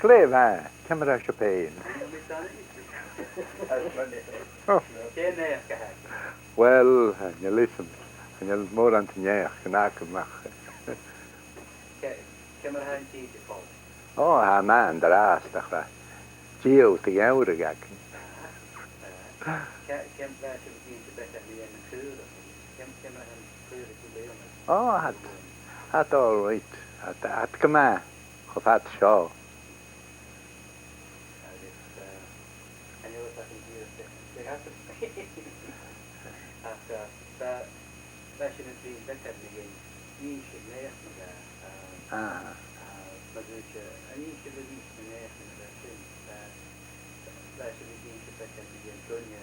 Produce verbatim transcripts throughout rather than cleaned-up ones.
Glè mhath, ciamar a tha sibh fhèin? Ò. Uill, chan eil fhios agam, chan eil mòran de naidheachd agam ach... Ciamar a tha an tìde, a Phòil? Ò, tha e math an-dràsta, ach bha dìreach a' gheamhradh againn. Ciamar a tha sibh ag innse beagan mu dheidhinn na caorach? Ciamar a tha an caorach gu lèir? Ò, tha iad, tha iad all right, tha iad, tha iad gu math, cho fad seo. Agus, eh, chan eil fhios agam dìreach dè, dè th' againn. Ach, eh, bha, bha sinn a' bruidhinn beagan mu dheidhinn innse naidheachdan, eh, eh, mar a thuirt thu, an innse a-rithist na naidheachdan a bha sin, bha, bha sinn ag innse beagan mu dheidhinn duine,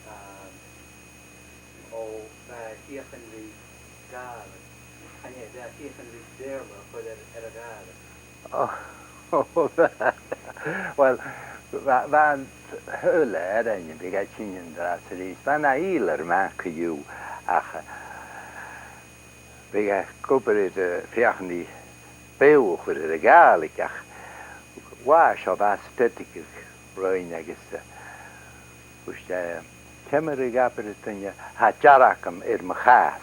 eh, Ò, bha e a' feuchainn ri Gàidhlig. Chan e, bha e a' feuchainn ri Beurla a chur air, air a' Ghàidhlig. Ò, ò, bha. Uill, bha, bha an t-, a h-uile aon, bhiodh e a' tighinn an-dràsta 's a-rithist. Bha e na fhìdhlear math co-dhiù, ach, eh, bhiodh e ag obair air, eh, feuchainn ri beò a chur air a' Ghàidhlig, ach uair seo bha e a' stoidleachadh roinn agus, eh, thuirt e, ciamar a dh'abras duine, tha dearg agam air mo chas.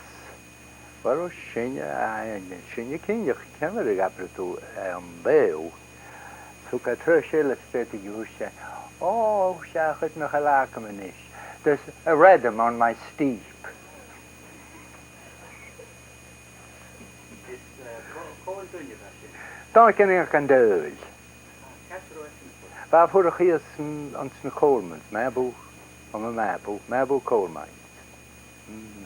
Uill, ars' sinne, a, sinne cinnteach, ciamar a dh'abras tu, eh, am beò? Thug e treis eile stoidleachadh, thuirt e, ò, thuirt e, chuir mi a' chall agam a-nis. There's a rhythm on my steep. Is, eh, cò, cò an duine a bha sin? Dòmhnall Ceann Eachainn Dòmhnaill. Ah, càit an robh esan a' fuireach? Bha e a' fuireach shìos an, anns na Colemans, math bu, o, ma, math bu, math bu coal mines. Mm.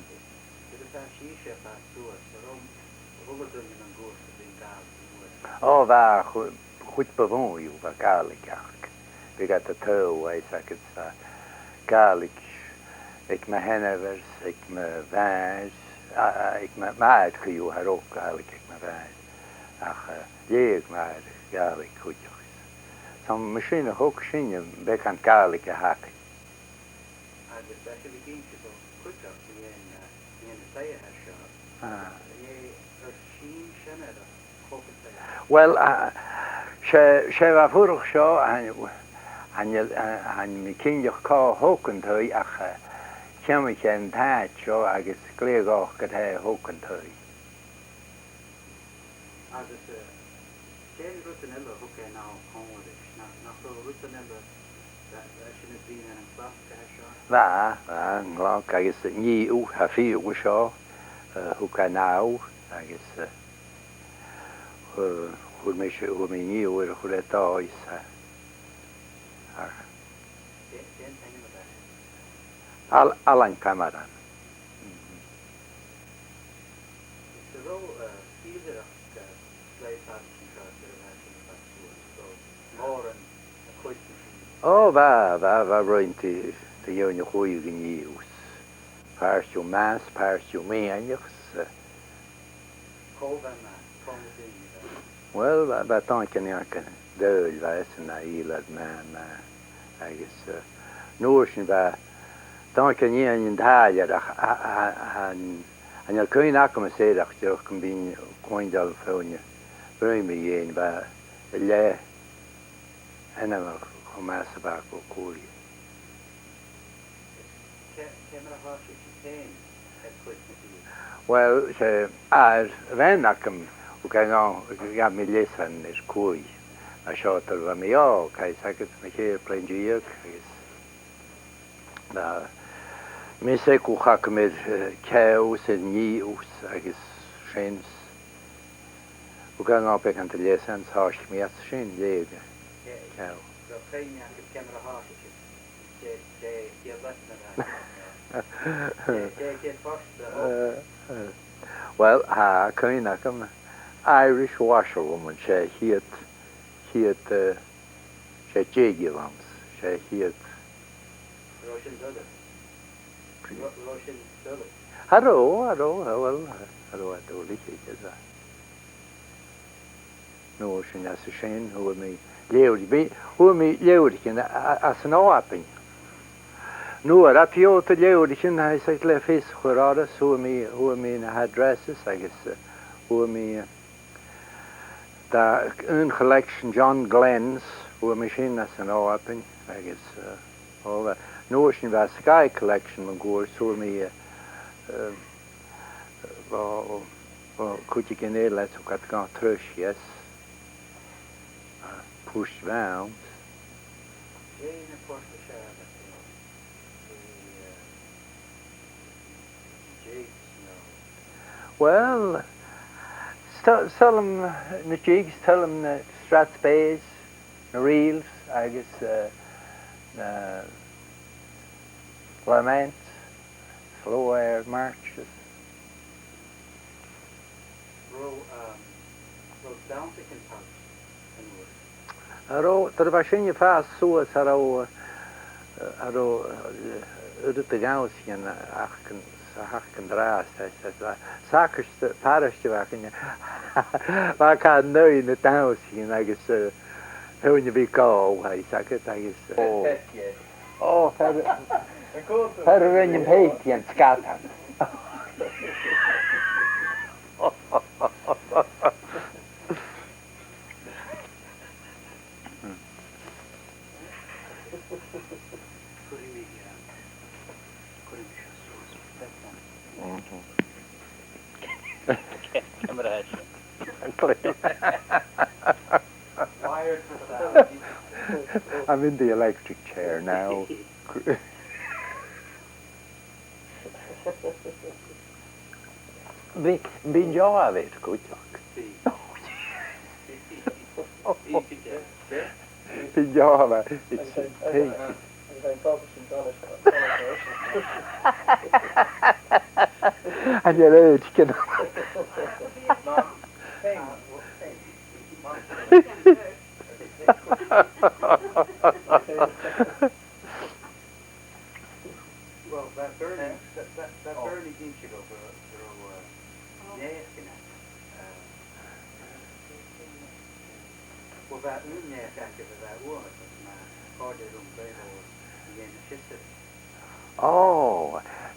Nuair a bha sibhse a' fàs suas, an robh, an robh a h-uile duine nan cuairt a' bruidhinn Gàidhlig an uair sin? Ò, bha, chu-, chuid bu mhotha dhiubh, bha Gàidhlig aca. Bhiodh iad a' tadhal, agus, agus, eh, Gàidhlig aig mo sheanmhar 's aig mo mhàthair, a, a, aig mo, m' athair co-dhiù, cha robh Gàidhlig aig mo mhàthair. Ach, eh, leughadh m' athair Gàidhlig cuideachd. 'S ann mar sin a thog sinne beagan Gàidhlig a th' againn. Agus bha sibh ag innse dhomh cuideachd mu dheidhinn, eh, mu dheidhinn an taigh a tha seo. Ah. An e ur sin sin air a thog an taigh? Uill, ah, 's e, 's e bha a' fuireach seo, chan, chan eil, ah, chan eil mi cinnteach cò thog an taigh, ach, eh, chì mi an t-àite seo agus glè dhòcha gur e a thog an taigh. Agus, eh, dè na rudan eile a thug e a-nall còmhla ris? Nach, nach robh rudan eile, bha, bha sinn a' bruidhinn air an clas a tha seo? Bha, bha, an clas agus an fhiodh, tha fiodh an seo, eh, thug e a-nall, agus, eh, chu-, chuir mise, chuir mi an fhiodh air a chur air dòigh, 's, eh, a, Dè, dè an t-ainm a bh' air? Al-, Ailean Camshron. Mhm. Is an robh, eh, sgìre, eh, Gleann Phàirt an seo, nuair a bha sinn a' fàs suas, an robh mòran a' coimhead sìos? Ò, bha, bha, bha roinn de, de dhaoine a chuireadh an fhiodh. Pàirt dhiubh math, pàirt dhiubh meadhanach, 's, eh, Cò bha math, cò na daoine a bha math? Uill, bha, bha Dòmhnall Ceann Eachainn Dòmhnaill, bha esan na fhìdhlear math, math, agus, eh, an uair sin bha Dòmhnall Ceann Iain an Tàilleir, ach, a, a, a, chan, chan eil cuimhne agam às air ach dìreach gum bithinn a' cluinntinn feadhainn a' bruidhinn mu dheidhinn, bha e leth ainmeil cho math 's a bha e gu cùil. Ciamar a thòisich sibh fhèin air cluich na fìdhle? Uill, 's e athair bhean agam, thug e dhomh, ghabh mi leasan air cluich. Mar seo, nuair a bha mi òg, agus, agus mo cheithir bliadhna deug, agus bha mise gu chagam air, eh, ceòs, air an fhiodh agus sin. Thug e dhomh beagan de leasan, 's thòisich mi às a sin, leughadh ceòl. An robh cuimhne agaibh ciamar a thòisich sibh? Dè, dè, dè bh' ann? Dè, dè, dè bh' ann? Eh, eh. Uill, tha cuimhne agam, Irish Washerwoman, 's e a' chiad, chiad, eh, 's e deagh ghill ann, 's e a' chiad. An robh sin doirbh? An robh, an robh sin doirbh? Cha robh, cha robh, cha, uill, cha robh e doirbh, is e. An uair sin, às a sin, fhuair mi leabhraichean, bha, fhuair mi leabhraichean a, a, às an Òban. Nuair a bha iad a' faighinn leabhraichean, tha fhios agad, le fios a chur orra, fhuair mi, fhuair mi na h-addresses agus, eh, fhuair mi, eh, Tha aon collection John Glenn's, fhuair mi sin às an Òban, agus, eh, o, bha, an uair sin bha Skye Collection mun cuairt, fhuair mi, eh, eh, o, o, o, cuideigin eile, so cat gan truis, yes. A, puirt bheann. Dè na puirt as fheàrr leat? Uill, 's toil, 's toil leam na jigs, 's toil leam na Strathspeys, na reels agus, eh, na laments, slow air marches. Robh, um, robh dannsa aig an taigh an uair? Cha robh, nuair a bha sinne a' fàs suas, cha robh, eh, cha robh, eh, rud a dhannsa againn ach an, ach an-dràsta, 's, 's, sagart, paraiste a bh' againne. Bha càil naoi na dannsa againn agus, eh, fhuair mi gabhail, tha fhios agad, agus, eh, o, fear, fear a rinn am peigi an sgadan. Cuiridh mi, eh, cuiridh mi seo suas. Mhm. Ciamar a tha sin? Wired for the sound. I'm in the electric chair now. Bidh, bidh an deò a' bhith cuideachd. Bidh. Bidh an deò a' bhith, it's pink. An e rud, chan... Uill, bha Bernie, bha, bha, bha Bernie ag innse dhomh gu, gu robh, eh, naidheachd aige, eh, uill, bha aon naidheachd aige a bha uabhasach math, chòrd e rium gu mòr a dhèanamh siosarra. Ò,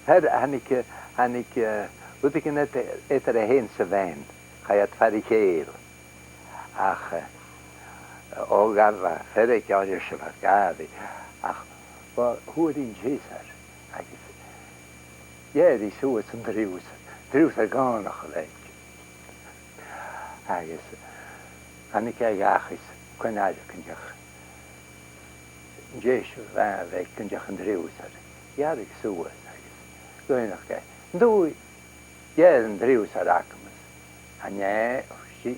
fear, thàinig, eh, thàinig, eh, rudeigin eadar, eadar e fhèin 's a bhean, chaidh iad far a chèile. Ach, eh, o, ghabh e fear aige oirre, 's e bha gabhail, ach, bha, fhuair i an siosar, agus dh'èirich suas an triubhsair, triubhsair gòrach a bh' aige. Agus thàinig e dhachaigh 's coinneachadh gun deach, an deise a bh' aige gun deach an triubhsair, dh'èirich suas agus dh'fhaighnich e, an dùil, dh'èirich an triubhsair agam-sa. Chan e, thuirt i.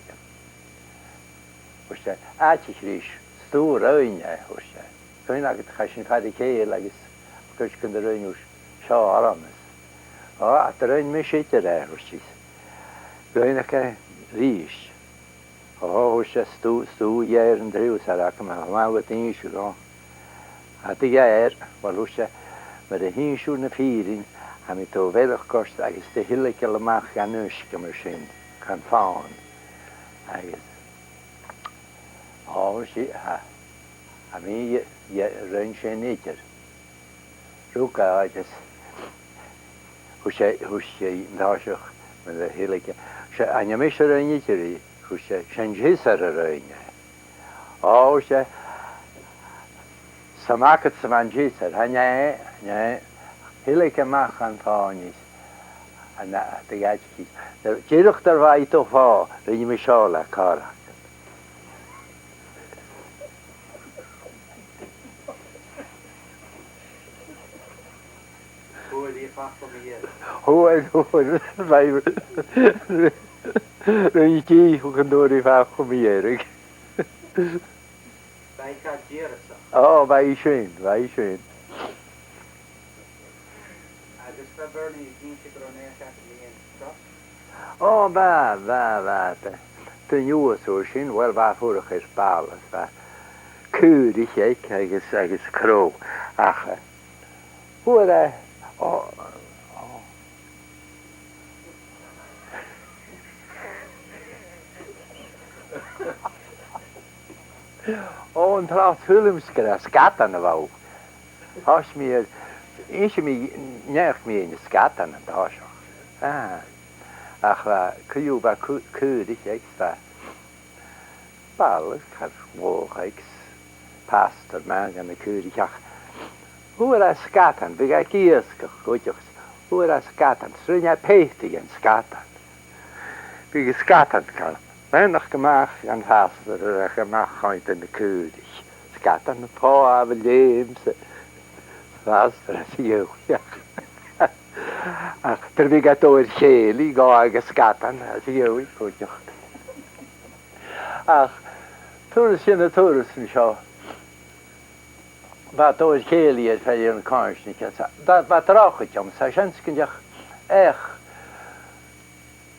Thuirt e, àiteach ris, 's tu a rinn e, thuirt e. Cuimhne agad, chaidh sinn far a chèile agus thuirt gun do rinn thu seo orm-sa. Ò, ach do rinn mise idir e, thuirt i. Dh'fhaighnich e a-rithist. Ò, thuirt e, 's tu, 's tu dh'èirich an triubhsair agam, tha mi a' dol a dh'innse dhomh. Tha thu ag ràdh, uill, thuirt e, mura h-innis thu na fìrinn, tha mi a' dol a bheireachd ort agus do thilgeil a-mach dhan uisge mar sin, dhan fòn. Agus, ò, thuirt i, tha, tha mi, dh'èirich, rinn sin idir. Rug e agus thuirt e, thuirt e an toiseach, nuair a thilg e, thuirt e, an e mise a rinn idir i? Thuirt e, 's e an siosar a rinn e. Ò, thuirt e, 's ann agad-sa a bha an siosar, chan e, chan e, thilg e a-mach dhan fòn is, an, a, do dh'fhaicinn. Dìreach nuair a bha i a' dol fodha, rinn mi seo le càraichean. Fhuair i am facal mu dheireadh. Fhuair, fhuair, bha i, rinn i dìcheall gun d' fhuair i am facal mu dheireadh. Bha i car dìreach. Ò, bha i sin, bha i sin. Agus bha Bernie ag innse gun robh naidheachd aige mu dheidhinn Ò, bha, bha, bha, tha, tha an uair sin, uill, bha e a' fuireach air ball, bha caoraich aige agus, agus crodh, ach, eh, fhuair e, ò, ò. Ò, an t-àm a thàinig sgadan a bh' ann. Thòisich mi, innsidh mi, naidheachd mu dheidhinn sgadan an toiseach. Ah. Ach, eh, co-dhiù bha cu-, caoraich aige, bha. Bha e car mòr agus pastor, mar a chanadh na caoraich, ach fhuair e sgadan, bhiodh e ag iasgach cuideachd, fhuair e sgadan, 's rinn e peata dhen sgadan. Bhiodh an sgadan car beannachd a-mach dhan phastor, a-mach chun na caoraich. Sgadan a' falbh a' leum 's a' phastor às a dhèidh. Ach, dar a bhiodh e a' dol air chèilidh, ghabhadh e an sgadan às a dhèidh cuideachd. Ach, turas sin, an turas an seo, bha e a' dol air chèilidh air feadh na coimhearsnachd, agus bha, bha drochaid ann, 's tha seans gun deach each,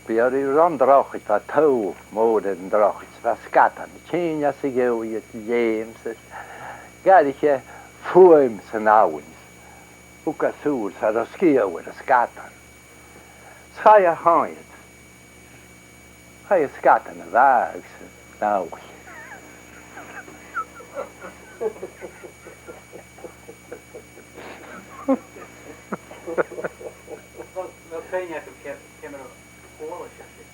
bha e air an drochaid, bha toll mòr air an drochaid, 's bha sgadan a' tighinn às a dhèidh a' leum 's a' gàireachdainn fuaim san abhainn. Thug e sùil 's e a' sgiathadh air an sgadan. 'S chaidh e a choimhead. Chaidh an sgadan a bhàthadh san abhainn. Bheil, bheil cuimhne agaibh ciamar a chuala sibh sin?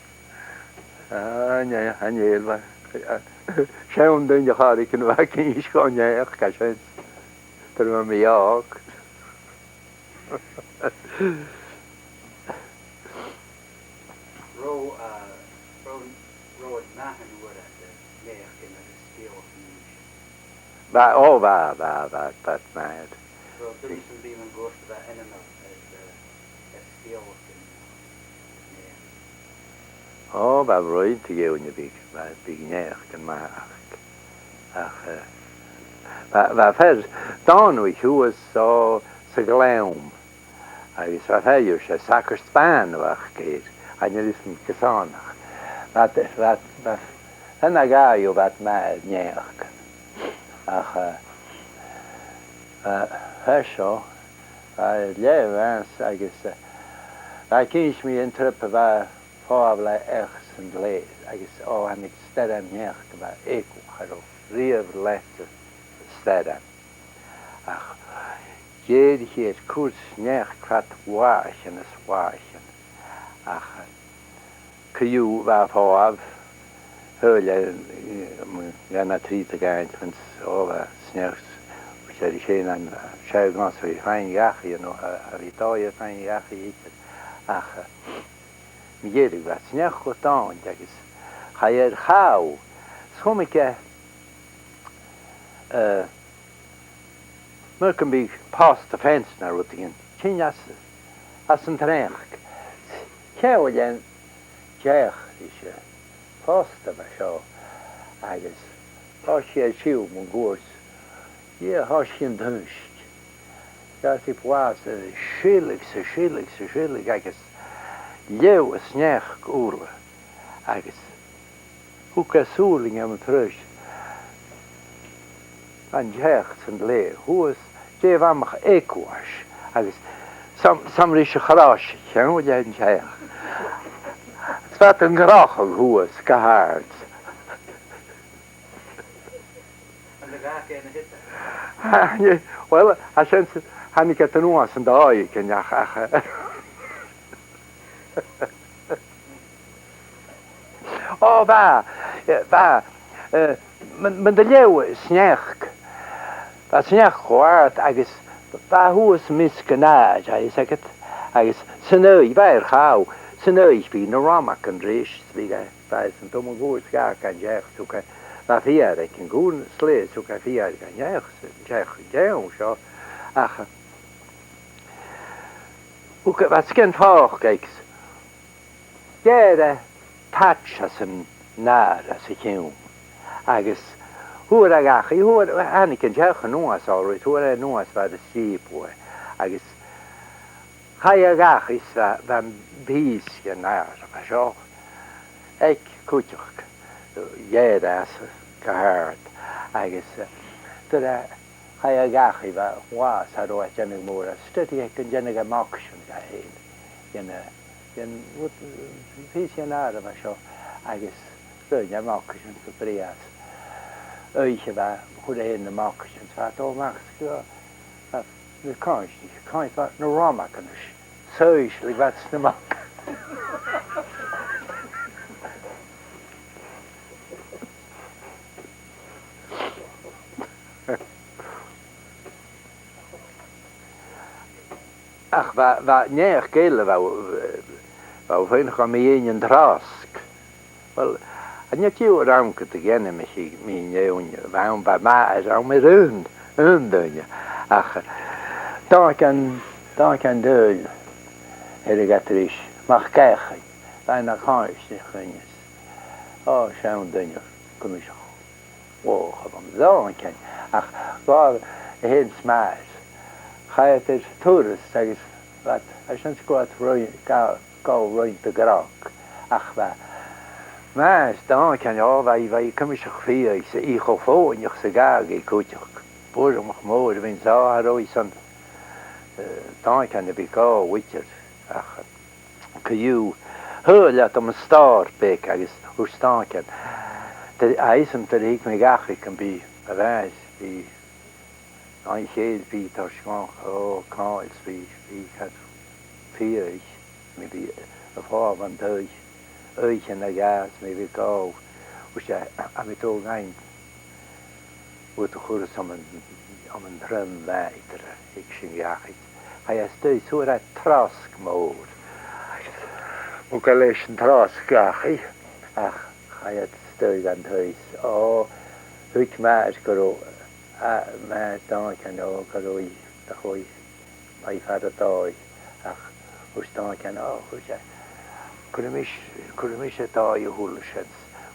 Ah, an e, an e, bha, seann duine a chàraich a bha ag innse dhomh an each, gu seans, dar a bha mi òg. Robh, eh, robh, robh e math an uair a bha naidheachdan agus sgeulachdan? Bha, o, bha, bha, bha, bha, bha. Robh duine sam bith mun cuairt a bha ainmeil air, eh, air sgeulachdan? O, bha roinnt dhaoine a bhiodh, bha, bhiodh naidheachdan math aca. Ach, eh, bha, bha fear Dòmhnallach shuas o sa Ghleann, agus bha fear, 's e Sagart Spàin a bh' aca air, chan eil fhios agam carson. Bha, bha, bha, sin a ghabhail, bha e math air naidheachdan. Ach, eh, eh, fear seo, bha e leth-mheas agus, eh, bha e ag innse dhomh an trip a bha e a' falbh le each san t-slèibh, agus o, thàinig stairean naidheachd a bha eagalach, cha robh riamh leithid stairean. Ach dh'èirich e air cur sneachd fad làithean is làithean. Ach, eh, co-dhiù bha e a' falbh, shaoil e, eh, mu dheidhinn trì no ceithir, o, bha sneachd, 's e sin an, eh, seann ghnothach a bha faighinn dhachaigh, no, eh, a bha dòigh air faighinn dhachaigh idir. Ach, eh, mu dheireadh bha sneachd cho domhainn agus chaidh e air chall. 'S chunnaic e, eh, mar gum biodh post fence no rudeigin tighinn às, às an t-sneachd. Cheangail e an t-each ris a' phost a bha seo agus thòisich e a' siubhal mun cuairt. Dh'fhàs e an-dràsta. Dh'fhàs e blàths, eh, sileadh 's a sileadh 's a sileadh agus leagh an sneachd uile agus thug e sùil an ceann a-rithist an t-each san t-slèibh shuas, dh'èigh e a-mach eagalach agus 's ann, 's ann ris a' chrois a cheangail e an t-each. 'S bha iad a' crochadh shuas gu h-àrd. An do dh'fhàg e na h-itean? Ah, nì, well, a' seans, thàinig iad a-nuas an dòigh, ach, ach, o, bha, eh, bha, eh, mun, mun do leagh an sneachd, bha an sneachd cho àrd agus bha e shuas am measg an adhair, tha fhios agad, agus san oidhche, bha e air chall, san oidhche bhiodh na romagan ris, bhiodh e, bha e san t-àm a' ghoid ga, gan deach, thug e, bha feur aig an cùl an t-slèibh, thug e feur gan deach, deach an ceann seo, ach, thug e, bha sgian phòcair aige, gheàrr e taits às an adhar, às a' cheann, agus fhuair e dhachaigh, fhuair, thàinig an t-each a-nuas, all right, fhuair e a-nuas far an stiall e, agus chaidh e dhachaigh 's bha, bha am pìos dhen adhar a bha seo aige cuideachd, gheàrr e às gu h-àrd, agus, eh, nuair a chaidh e dhachaigh, bha latha 's cha robh e a' dèanamh mòran, 's dh'fhaodadh e gun dèanadh e mocaisean dha fhèin, dhen, dhen, rud, pìos dhen adhar a bha seo, agus rinn e mocaisean gu brèagha. Oidhche a bha, chuir e fhèin na mocaisean, 's bha e a' dol a-mach 's gu, bha, na coin, coin, bha na romagan a' suidhe le bhad sna mac. Ach bha, bha naidheachd eile, bha, bha fhèin cho mi fhèin an trosg. Well, an e tiugh an rann gu do gheanam mi, mi neònach, bha, bha math air, bha mi air aon, aon duine. Ach, dòigh an, dòigh an dùil, air a' gheata ris, Mac Eachainn, bha e na chàirdean a' chruinneas. Ò, seann duine, cuimhneach. Ò, cha bhi mi dòigheil, ach bha e fhèin 's math. Chaidh iad air turas agus bha iad, a' seans gun robh iad ga, ga roinn de ghrog, ach bha, math dha-rìribh, ò, bha i, bha i cuimseach fiadhaich 's i cho fònaichte 's a ghabhadh i cuideachd. B' urramach mòr a bhith an sàth a' dol airson, eh, dòigh a bhith ga bhuidear, ach co-dhiù, thadhail iad am stòr beag agus thuirt Dòmhnall, "Tha fhios agam, nuair a thig mi dhachaigh gum bi a' bhàs, bidh, an cèill bidh toirt dhomh, ò, càil, bidh, bidh, chan eil fiadhaich, mi bhith a' falbh an taigh, oidhche no dhà, mi bhith ga, thuirt e, a bhith a' dol a dh'fhaighinn rud a chuireas ann an, ann an trom mhàthar, thig sinn dhachaigh." Chaidh e a-staigh 's fhuair e trosg mòr. Agus thug e leis an trosg dhachaigh, ach chaidh iad a-staigh dhan taigh 's, ò, thuig m' athair gun robh, a, m' athair Dòmhnaill, ò, gun robh i, dè chuir, bha i fada air dòigh, ach thuirt Dòmhnall, ò, thuirt e, cuiridh mise, cuiridh mise air dòigh a h-uile sìon,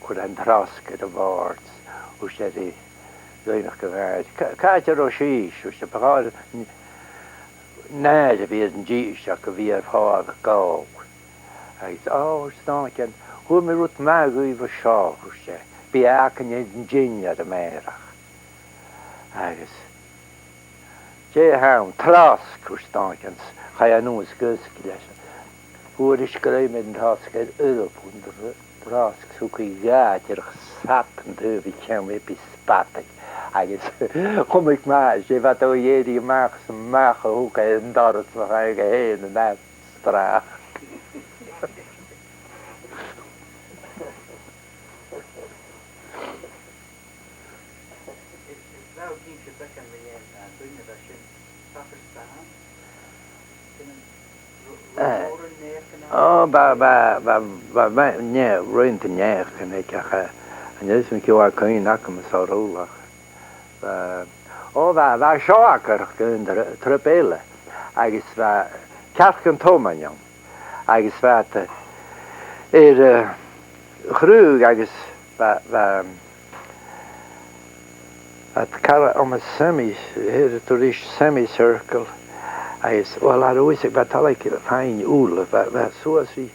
chuir e an trosg air a' bhòrd, thuirt e ri Dòmhnall gu bheil, "Cà, càit an robh sibhse?" thuirt e, "Bu chòir an, an uair a bha an dithis aca a bhith air falbh a' gabhail." Agus, ò, thuirt Dòmhnall, "Fhuair mi rud math dhuibh an seo," thuirt e, "bidh e againn air an teine air a' mhàireach." Agus dè th' ann, trosg, thuirt Dòmhnall, 's chaidh e a-nuas gu uisge leis. Fhuair e sgrìob an trosg air uile punt, tr-, trosg 's thug i dhà dìreach sap an taobh a cheann, eadar spadaich. Agus chunnaic m' athair, 's e bha dol a dh'iarraidh a-mach 's a-mach a thug e an doras a chaidh e fhèin an-dràsta. Is, is bha gu cinnteach beagan mu dheidhinn, eh, duine a bha sin, Sacair Stan. Sin an ro-, ro-, Eh, ro-, ro-, naidheachd an ò, bha, bha, bha, bha, bha, naidh-, rud de naidheachd aige, ach, eh, chan eil fhios agam ciamar a tha cuimhne agam air a shon, ach, eh, ò, bha, bha seo aca air an tr-, trup eile, agus bha cearcan tomain ann. Agus bha iad, eh, air, eh, chruth agus bha, bha, bha iad car ann an semi, air an turas semicircle, agus, uill, cha robh fhios, bha toil aige faighinn ùrlar, bha, bha suas ri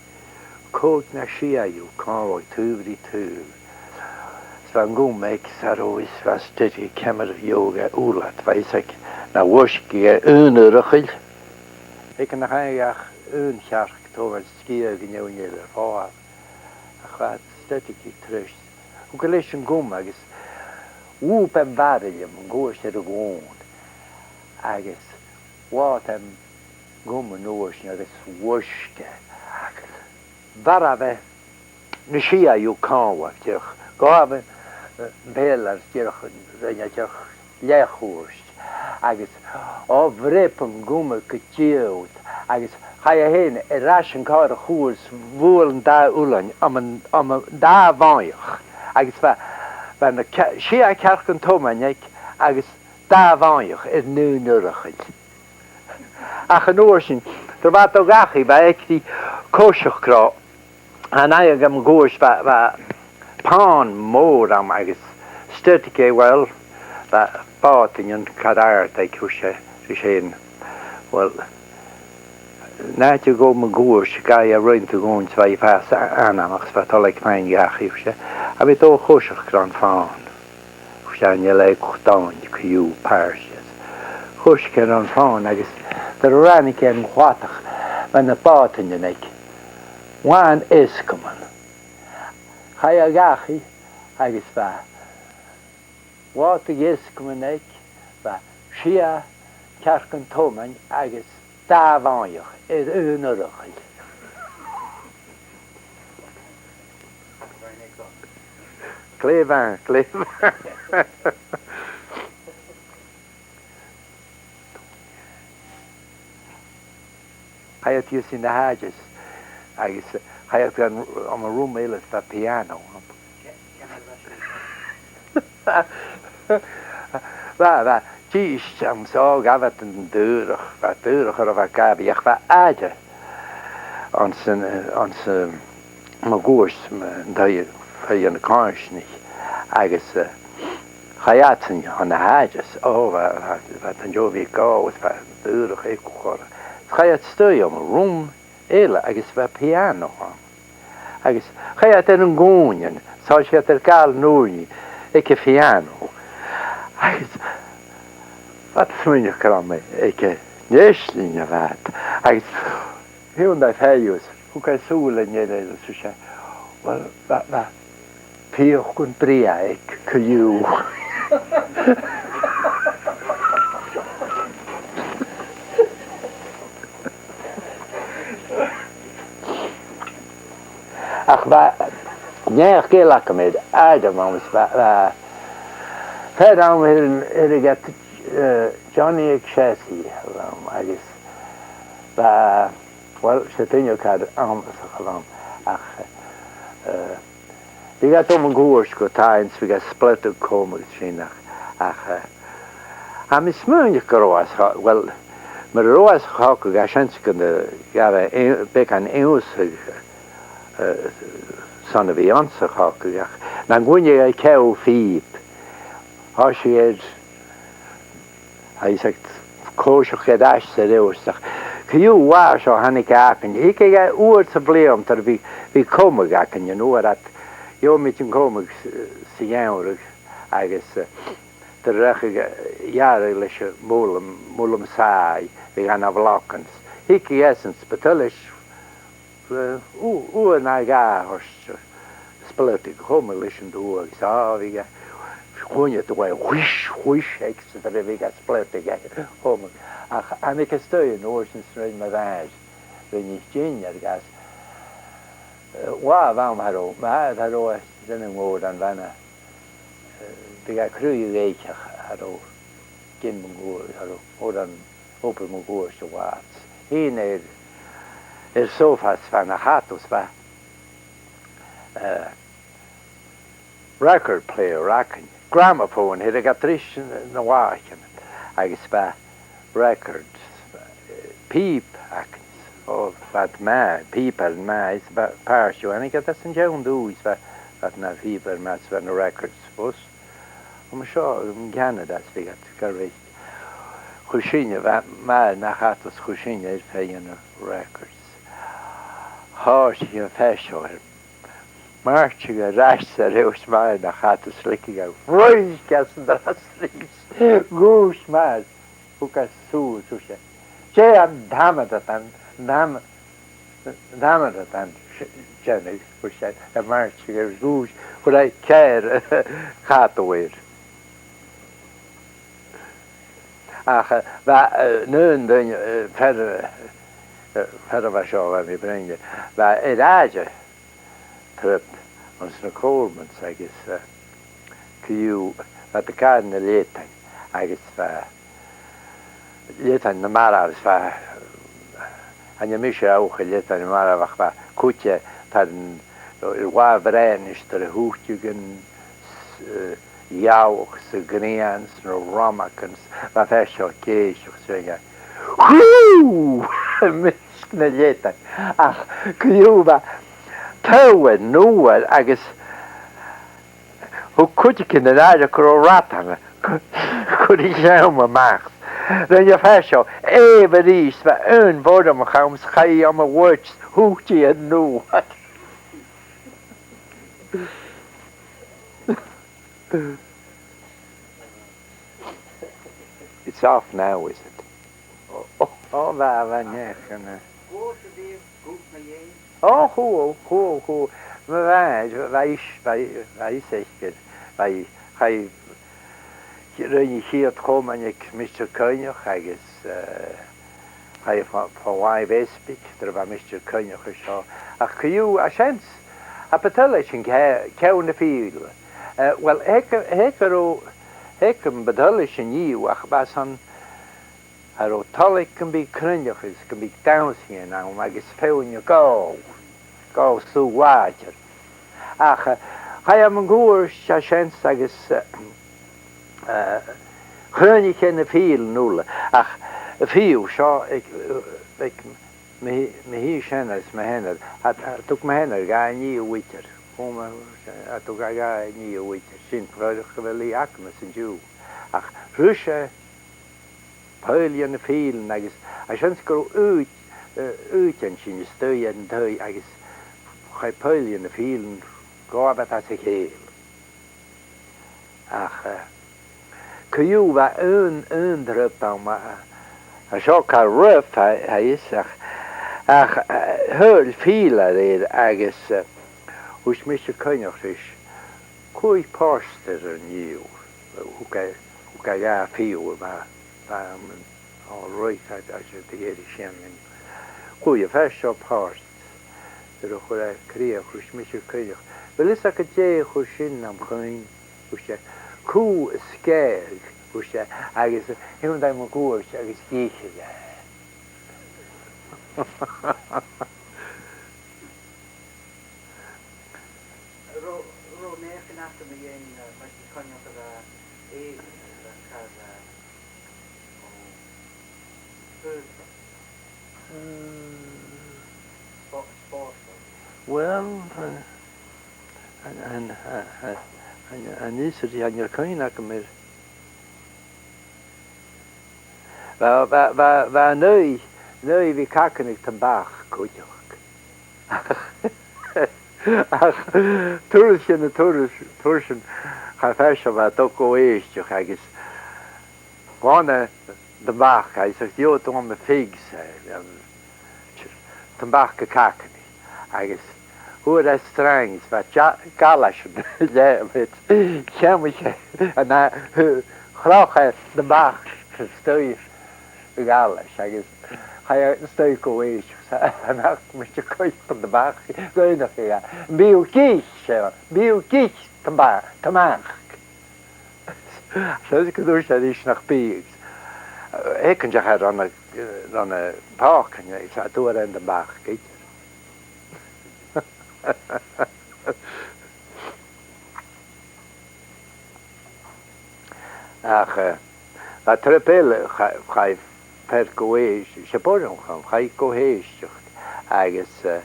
còig no sia dhiubh còmhla, taobh ri taobh. Is bha an guth aige, cha robh fhios, bha stèidhichte ciamar a gheibheadh e ùrlar, bha fhios aige na bhuairsgeadh e aon urrachail. Aig an, nach fhaigheadh e ach aon chearc tomain sgiath gun deimhinn eile air falbh. Ach bha e stèidhichte treis. Thug e leis an gum agus dhùb e am baraille mun cuairt air a' ghùn. Agus bhàth e am gum an uair sin agus bhuairsg e. Agus mharbh e na sia dhiubh còmhla, dìreach. Ghabh e, eh, am peilear, dìreach, rinn e dìreach leth-chuairt. Agus, ò, bhreab an gum gu diabhail. Agus chaidh e fhèin air ais an càr a chur 's bhuail an dà uilinn ann an, ann an dà mhaidhc. Agus bha, bha na ce-, sia cearcan tomain aige agus dà mhaidhc air an aon urrachail. Ach an uair sin, nuair a bha e a' dol dhachaigh, bha e ag ràdh, coiseachd ro, an aghaidh agam a' ghoirt, bha, bha pàn mòr ann agus stèidhichte, uill, bha bàta ann car àrd aige, thuirt e ris fhèin, uill, an àite a ghabh mi a' ghoirt, gabhaidh e roinn de dh'ùine 's bha i a' fàs a-, anmoch 's bha toil aige faighinn dhachaigh, thuirt e, a bhith a' dol a choiseachd ron phàn. Sin an leithid a' dol gu pàirt. Choisich e ron phàn agus nuair a ràinig e an cladach, bha na bàta ann aige, làn iasgairean. Chaidh e dhachaigh agus bha bàta iasgairean aige, bha sia cearcan tomain agus dà mhaidhc air aon urrachail. Glè mhath, glè mhath. Chaidh iad shuas dhan àite, agus, eh, chaidh iad gun, ann an rùm eile, 's bha piàno ann. Bha, bha, dithis ann, so ghabh iad an daorach, bha daorach air a bhith gabhail, ach bha àite anns an, eh, anns, eh, mun cuairt, an taigh, taigh na coimhearsnaich, agus, eh, chaidh iadsan chun na h-àite, o, bha, bha, bha iad an dèidh a bhith a' gabhail, bha daorach aig a' chòrr. Chaidh iad a-staigh ann an rùm eile agus bha piàno ann. Agus chaidh iad air an gùn, 's thòisich iad air gabhail an ùrnaigh aig a' phiàno. Agus bha iad a' smaoineachadh gu robh mi aig an fheasgar a bha iad. Agus thionndaidh Feòdhas, thug e sùil air an fhear eile 's thuirt e, well, bha, bha, pìos gun brèagha aig co-dhiù. Ach bha neach eile agam air, Adam, agus bha, bha fear ann air, air a' gheata, eh, Johnny Aig Seasaidh, agus bha, well, 's e duine car annasach a bh' ann, ach, eh, bhiodh e a' dol mun cuairt gu taighean 's bhiodh e a' spleadadh coma agus sin ach, ach, eh, tha mi a' smaoineachadh gun robh e, well, mura robh e a' cogadh, tha seans gun do ghabh e beagan ionnsachadh, eh, son a bhith anns a' chogadh, ach nan cluinneadh e ceòl phìob, thòisich e air Agus a' coiseachd air ais 's air adhart. Ach co-dhiù, an uair seo thàinig e againn. Thigeadh e uair sa bhliadhna, nuair a bhiodh, bhiodh comadh againn, an uair ud, gheibheamaid an comadh sa, sa gheamhradh, agus, eh, nuair a rachadh e a ghearradh leis a' mhuileann, muileann-sàbhaidh, bhiodh e ann am blocks. Thigeadh esan, 's b' fheudar leis eh, u-, uair no dhà a thoirt, eh, spleadadh coma leis an tuagh, agus, ah, bhiodh e, chunnaic thu e, whish, whish, etcetera, bhiodh e a' spleadadh e coma. Ach thàinig e a-staigh an uair sin 's rinn mo mhàthair, rinn i dinnear agus, eh, latha a bh' ann, cha robh, ma, cha robh e, rinne an mòran bhana, eh, bhiodh e a' cruinneachadh, cha robh, gin mun cuairt, cha robh, mòran obair mun cuairt a bh' ann. Shìn e air, air sofa 's bha na chadas, bha, eh, record player againn, gramophone, thigeadh e tro na làithean, agus bha records, eh, pìob againn, o, bha iad math, pìob air a' mhàthair, is bha pàirt dhiubh, thàinig iad às an t-seann dùthaich, is bha, bha iad na pìob air a' mhàthair, is bha na records fos. An seo, an ceann a bha iad, bhiodh iad gu ruige. Chuir sinne, bha, mar nach fhadas, chuir sinne air feadh na records. Thòisich am fear seo air marchadh air ais 's air adhart mar nach fhadas, leigeadh e ruith às an doras ris, dhùisg mar, thug e sùil, thuirt e, "Dè an t-amar a tha an, an t-am-, an t-amar a tha an s-, dèanamh?" thuirt e, a' marchadh air, dhùisg, chuir e ceithir chadal air. Ach, eh, bha, eh, an aon duine, eh, fear, eh, fear a bha seo, bha mi a' bruidhinn, bha e air àite trip anns na Colemans agus, eh, co-dhiù, bha iad a' càradh na leadain agus bha leadain na marbh, bha, chan eil mise a' faicinn leadain na marbh ach bha cuid, eh, tar an, air latha bhraonaich, is nuair a thuiteadh an, eh, ghealach 's a' ghrian 's na romagan 's, bha fear seo ag èisteachd 's rinn e, "Hù!" am measg na leadain. Ach co-dhiù bha toll air an fhuar agus thug cuideigin air àireamh gun robh radan, chuir i seann a-mach. Rinn am fear seo èigh a-rithist, bha aon bhoireannach ann 's chaidh i am a' bhuairt, thuit i air an fhuar. It's off now, is it? O, o, o, bha, bha, neach, eh. O, chuala, chuala, chuala. Ma bha, bha i, bha i, bha i soilleir, bha i, chaidh, rinn i a' chiad chomann aig Mister Coinneach agus, eh, chaidh fo, fo làimh Easbaig, nuair a bha Mister Coinneach an seo. Ach co-dhiù, tha seans, tha buaidh leis an ce-, ceann a' fìdhle. Eh, well, tha, tha gu robh, tha gu robh buaidh leis an fhìdhle, ach bha san, cha robh toil aige gum biodh cruinneachadh is gum biodh dannsa ann agus feadhainn a' gabhail, gabhail sùbh làidir. Ach, eh, chaidh e mun cuairt an sin agus, eh, eh, chruinnich e na fìdhlean uile. Ach, eh, fiù seo aig, aig mo, mo shinn-seanair is mo sheanair, a, a, thug mo sheanair dha nighean idir. Chum, a, thug e dha nighean idir. Sin, cha chreid gu bheil i agamsa an-diugh. Ach, thruis e poidhle de na fìdhlean agus, a, seans gun robh ùid, eh, ùidh an sin a-staigh air an taigh agus chaidh poidhle de na fìdhlean gu h-àrd às a chèile. Ach, eh, co-dhiù bha aon, aon trup ann, a, a seo car roimhe, tha, tha fhios, ach, ach, eh, thadhail fìdhlear air agus, eh, thuirt mise coinneach ris, cò aig a b' àbhaist dha an nighean. Thug e, thug e dha fìdheall a bha, bha ann an Alright, a, a, a, a dh'èirich sin. Cò aig a b' àbhaist dha an pàirt? Nuair a chuir e crìoch, thuirt mise coinneach, a bheil fhios agad dè chuir sin nam chuimhne? Thuirt e, cù a' sgèith, thuirt e, agus thionndaidh e mun cuairt agus dh'ith e. Ro-, ro neach an ata mi yen, eh, ma di coinneach a bha e, a bha car, eh, o, food. Eh. Spo-, sport. Well, eh, an, an, eh, eh, an, an is a dhi an cuimhne agam air. Bha, bha, bha, bha an aghaidh, an aghaidh bhith cagnadh tomac cuideachd. Ach turas sin, an turas, turas sin, chaidh fear seo, bha e a' dol gu èisteachd agus bha e na tomac agus ach gheibheadh tu na figs, eh, um, tomac a' cagnadh agus fhuair e sreang is bha ja-, galais an leabaid. Cheannaich e, an a, chroch e tomac a-staigh a' ghalais agus chaidh e a-staigh gu èisteachd. An ach mise coimhead an tomac, dh'fhaighnich e, am bi thu ag ithe, am bi thu ag ithe tomac, tomac? Saoil gun tuirt e ris nach bi. Aig an deach e ron a, ron a' phàirc, is a' dol air an tomac idir. Ach, eh, bha trup eile, cha-, chaidh fear gu èis-, 's e boireannach a bh' ann, chaidh gu h-èisteachd agus, eh,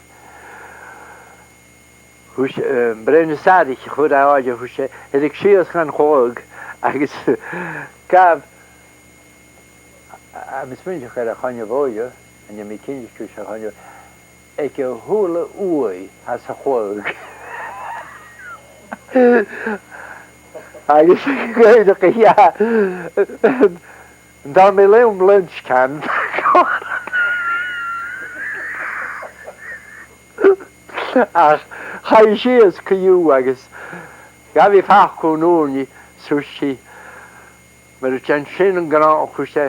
thuirt, eh, am broinn as àraich a chuir e oirre, thuirt e, thèid sìos dhan chladh agus gabh, a, a, tha mi a' smaoineachadh air a' choinneamh-oirre, chan eil mi cinnteach gu dè a' choinneamh, aig a h-uile uaigh às a' chladh. Agus dh'fhaighnich e, an tug mi leam lunch can? Ach chaidh i sìos co-dhiù agus ghabh i facal an ùrnaigh, thuirt i, mura dèan sin an gnothach, thuirt e,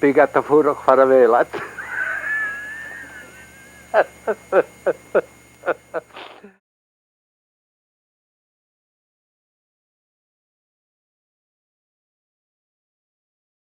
bidh iad a' fuireach far a bheil iad.